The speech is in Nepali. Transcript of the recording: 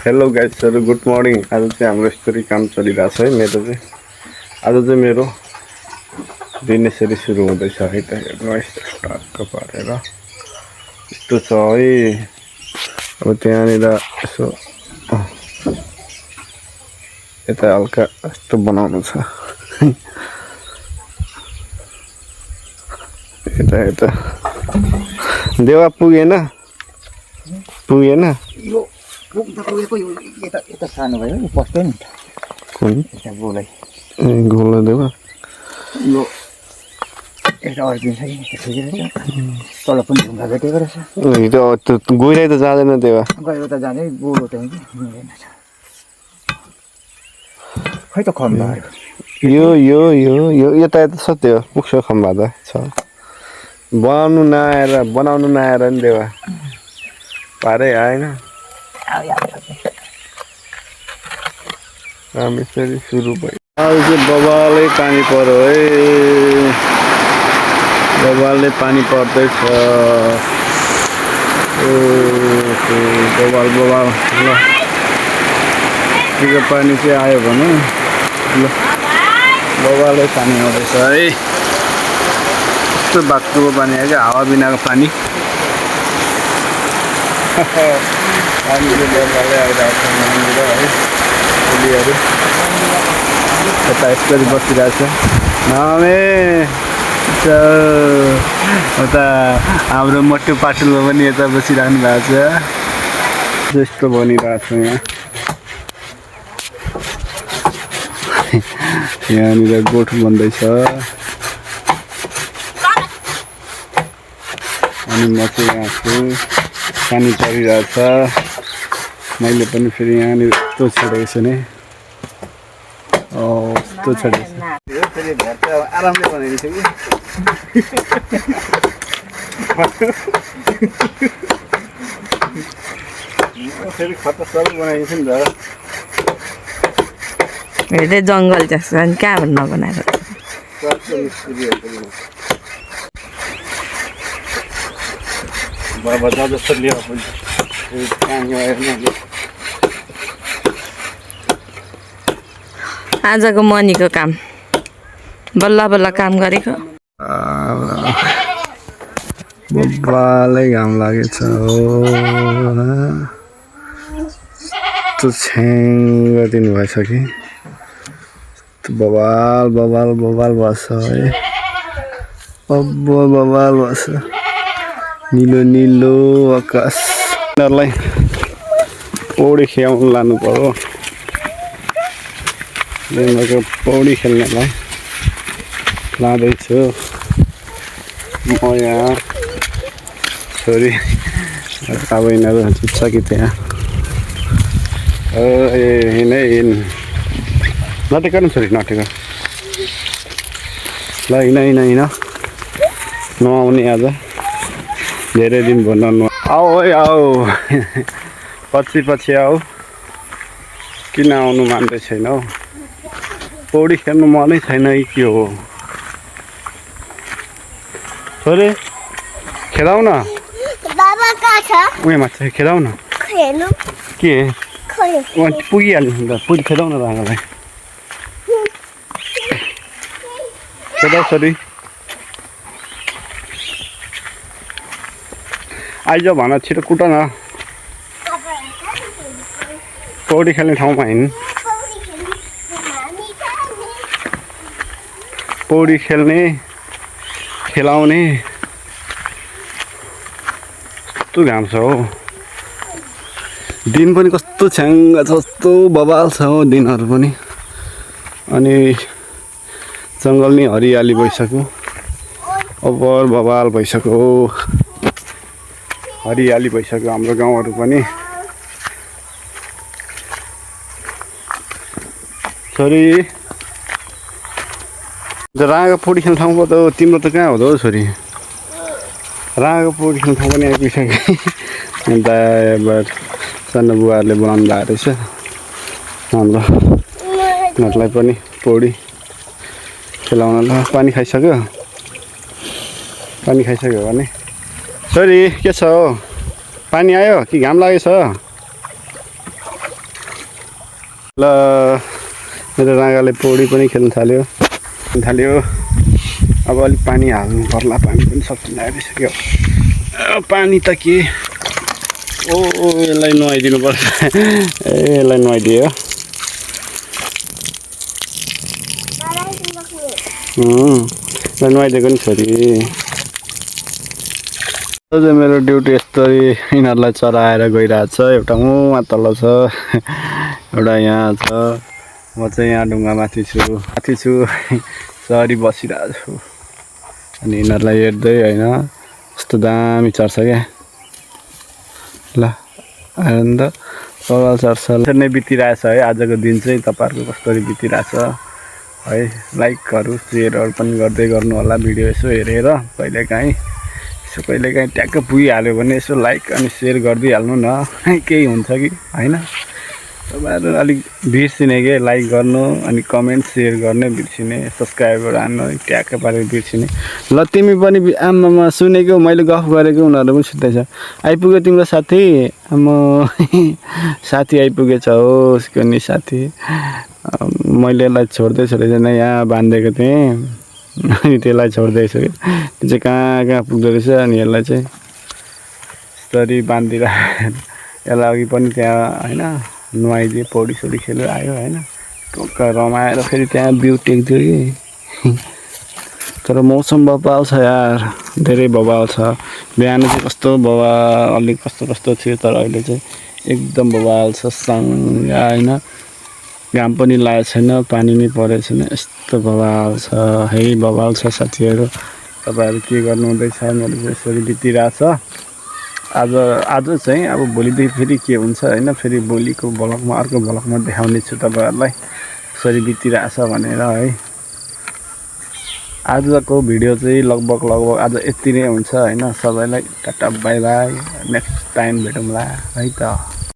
Hello गाइजहरु good morning. आज चाहिँ हाम्रो यस्तरी काम चलिरहेछ है। आज चाहिँ मेरो दिन यसरी सुरु हुँदैछ है त। हेर्नुहोस् टक्क पारेर यस्तो छ है। अब त्यहाँनिर यसो यता हल्का यस्तो बनाउनु छ यता देवा पुगेन यो पुगेको यता सानो भयो नि पस्दैन नि कुन यता गोलै गोला देवा यो यता अर्किन्छ कि ठिकै रहेछ। तल पनि ढुङ्गा भेटेको रहेछ। त्यो गइरहेको त जाँदैन देवा। गयो त जाने गोलो चाहिँ कि मिलेन छ। खै त खम्बाहरू यो यता छ त्यो पुग्छ खम्बा त छ। बनाउनु नआएर नि देवा पारै आएन। काम यसरी सुरु भयो। अहिले चाहिँ बबालै पानी पर्यो है। बबालले पानी पर्दैछ। बबाल ल ठिकै पानी चाहिँ आयो भने ल बबालै पानी आउँदैछ है। यस्तो बाक्लोको पानी आयो क्या, हावा बिनाको पानी। पानी चाहिँ बबालै आइरहेको छ यहाँनिर है। फुलीहरू यता यसरी बसिरहेछ। उता हाम्रो मट्टु पाटुलमा पनि यता बसिरहनु भएको छ। जस्तो बनिरहेको छ यहाँनिर गोठ बन्दैछ। अनि म चाहिँ यहाँ छु, पानी परिरहेछ। मैले पनि फेरि यहाँनिर यस्तो छोडेको छु नि। यस्तो छोडेको छु फेरि घर चाहिँ आरामले बनाइदिन्छ कि। फेरि खतरसाल बनाइदिन्छ नि त। हेर्दै जङ्गल जस्तो अनि कहाँ नबनाएको। बाबा जस्तो लिएर आजको मनीको काम बल्ल बल्ल काम गरेको। बब्बालै घाम लागेछ त्यो छ्याङ गरिदिनु भएछ कि बबाल बबाल बबाल बस्छ है। बबाल बस्छ। निलो निलो आकाश। यिनीहरूलाई पौडी खेलाउनु लानु पर्यो। यिनीहरूको पौडी खेल्नेलाई लाँदैछु म यहाँ। छोरी अब यिनीहरू जुत्छ कि त्यहाँ नटेको न छोरी नटेको ल हिँड नआउने आज धेरै दिन भयो आऊ है आऊ। पछि आऊ। किन आउनु मान्दै छैन हौ? पौडी खेल्नु मनै छैन कि हो? छोरी खेलाउ न। बाबा कहाँ छ? उयो माथि खेलाउ न। खेल्नु के पुगिहाल्नु नि त। पुगी खेलाउ न राँगालाई। खेलाउ छोरी। आइज भन छिटो कुट न। पौडी खेल्ने ठाउँमा हिँड्नु। पौडी खेल्ने खेलाउने कस्तो घाम छ हो। दिन पनि कस्तो छ्याङ्ग छ, कस्तो बबाल छ हो दिनहरू पनि। अनि जङ्गल नि हरियाली भइसक्यो। अबर बबाल भइसक्यो। हरियाली भइसक्यो हाम्रो गाउँहरू पनि। छोरी राँगाको पौडी खेल्ने ठाउँको त तिम्रो त कहाँ हुँदो छोरी? राँगाको पौडी खेल्ने ठाउँ पनि आइपुगिसक्यो। अन्त सानो बुवाहरूले बनाउनु भएको रहेछ हाम्रो उनीहरूलाई पनि पौडी खेलाउन। ल पानी खाइसक्यो? पानी खाइसक्यो भने छोरी के छ हो? पानी आयो कि घाम लागेछ? ल मेरो राँगाले पौडी पनि खेल्न थाल्यो अब अलिक पानी हाल्नु पर्ला पानी पनि सक्नु आइसक्यो पानी त के ओ यसलाई नुहाइदिनु पर्छ यसलाई नुहाइदियो नुहाइदिएको नि छोरी चाहिँ मेरो ड्युटी यस्तरी यिनीहरूलाई चराएर गइरहेछ एउटा उहाँ तल छ एउटा यहाँ छ म चाहिँ यहाँ ढुङ्गामाथि छु चरी बसिरहेको छु अनि यिनीहरूलाई हेर्दै होइन कस्तो दामी चर्छ क्या ल अन्त बबाल चर्छ नै बितिरहेछ है आजको दिन चाहिँ तपाईँहरूको कसरी बितिरहेछ है लाइकहरू सेयरहरू पनि गर्दै गर्नु होला भिडियो यसो हेरेर कहिलेकाहीँ ट्याक्क पुगिहाल्यो भने यसो लाइक अनि सेयर गरिदिइहाल्नु न केही हुन्छ कि होइन तपाईँहरू अलिक बिर्सिने के लाइक गर्नु अनि कमेन्ट सेयर गर्ने बिर्सिने सब्सक्राइबर हान्नु ट्याक्क पारेर बिर्सिने ल तिमी पनि आमामा सुनेको मैले गफ गरेको उनीहरू पनि सुत्दैछ आइपुग्यो तिम्रो साथी साथी आइपुगेछ हो उसको नि साथी मैले यसलाई छोड्दै यहाँ बाँधेको थिएँ अनि त्यसलाई छोड्दैछु कि त्यो चाहिँ कहाँ पुग्दो रहेछ अनि यसलाई चाहिँ यसरी बाँधिरहेको यसलाई अघि पनि त्यहाँ होइन नुहाइदियो पौडी सौडी खेलेर आयो होइन टोक्क रमाएर फेरि त्यहाँ बिउ टेक्दियो कि तर मौसम बवाल छ यार धेरै बवाल छ बिहान चाहिँ कस्तो बवाल अलिक कस्तो थियो तर अहिले चाहिँ एकदम बवाल छ होइन घाम पनि लागेको छैन पानी नै परेको छैन यस्तो बवाल छ है बवाल छ साथीहरू तपाईँहरू के गर्नु हुँदैछ मेरो चाहिँ यसरी बितिरहेछ आज चाहिँ अब भोलिदेखि फेरि के हुन्छ होइन फेरि भोलिको भ्लगमा अर्को भ्लगमा देखाउने छु तपाईँहरूलाई यसरी बितिरहेछ भनेर है आजको भिडियो चाहिँ लगभग आज यति नै हुन्छ होइन सबैलाई tata bye bye next time भेटौँला है त।